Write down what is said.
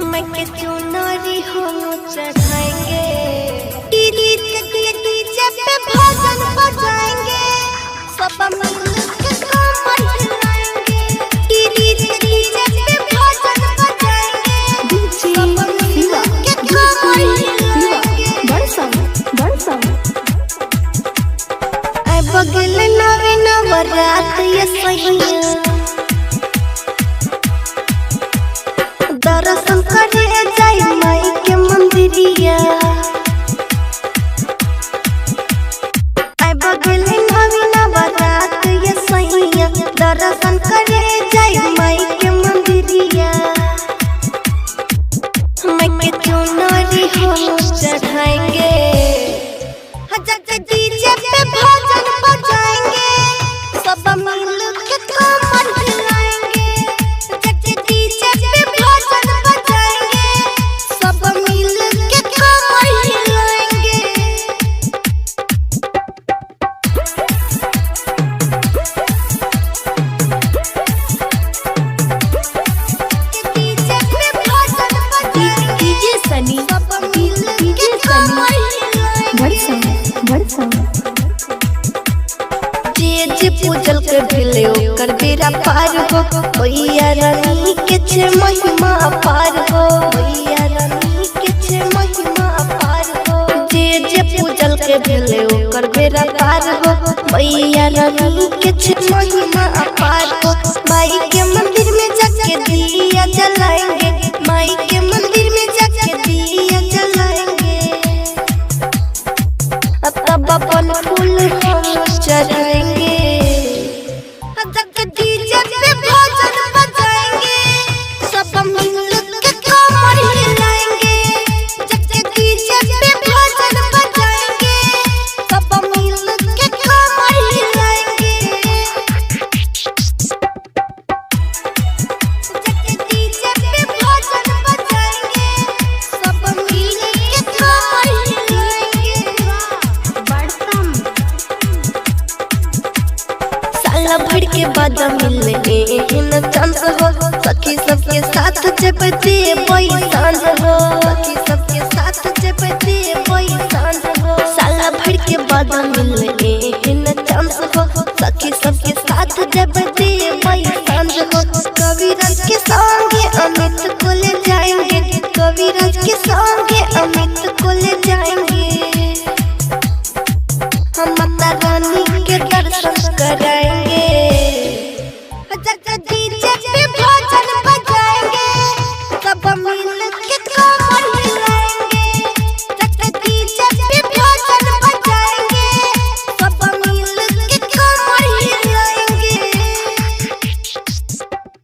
मैं के चुनरी हम चढ़ाएंगे, डीजे पे भजन बजाएंगे, सब मिल के कमर हिलाएंगे। डीजे पे भजन बजाएंगे, डीजे सब मिल शिवा, के डीजे कमर शिवा, हिलाएंगे। बरसाना बरसाना। ऐ बगल नवे नवरात ये सैया, दर्शन करे जाई माई के मंदिरिया। ऐ बगल नवे नवरात ये सैया, दर्शन करे जाई माई के मंदिरिया। माई के चुनरी हम चढ़ाएंगे, डीजे पे भजन बजाएंगे, सब मिल के कमर हिलाएंगे। डीजे पे भजन बजाएंगे, सब मिल के कमर हिलाएंगे। डीजे पे भजन बजाएंगे, डीजे सनी, सब मिल के डीजे सनी, कमर हिलाएंगे। बरसाना बरसाना। जे जे पूजल के भेले ओकर बेरा पार हो, मैया रानी के छे महिमा अपार हो, मैया रानी के छे महिमा अपार हो। जे जे पूजल के भेले ओकर बेरा पार हो, मैया रानी के छे महिमा अपार हो। माई के मंदिर में जाके दिया जलाएंगे, माई के मंदिर में जाके दिया जलाएंगे। अब अपन फूल हम चढ़ाएंगे, डीजे पे भजन बजाएंगे, सब मिल के कमर हिलाएंगे। डीजे पे भजन बजाएंगे, सब मिल के कमर हिलाएंगे। डीजे पे भजन बजाएंगे, सब मिल के कमर हिलाएंगे। साला भर के बाद मिले एहन चांस हो, सखी सबके साथ जब देबै सांझ हो, सखी सबके साथ जब देबै सांझ हो। साला भर के बाद मिले एहन चांस हो, सखी सबके साथ जब देबै सांझ हो। कविराज के संगे अमित को ले जाएंगे, कविराज के संग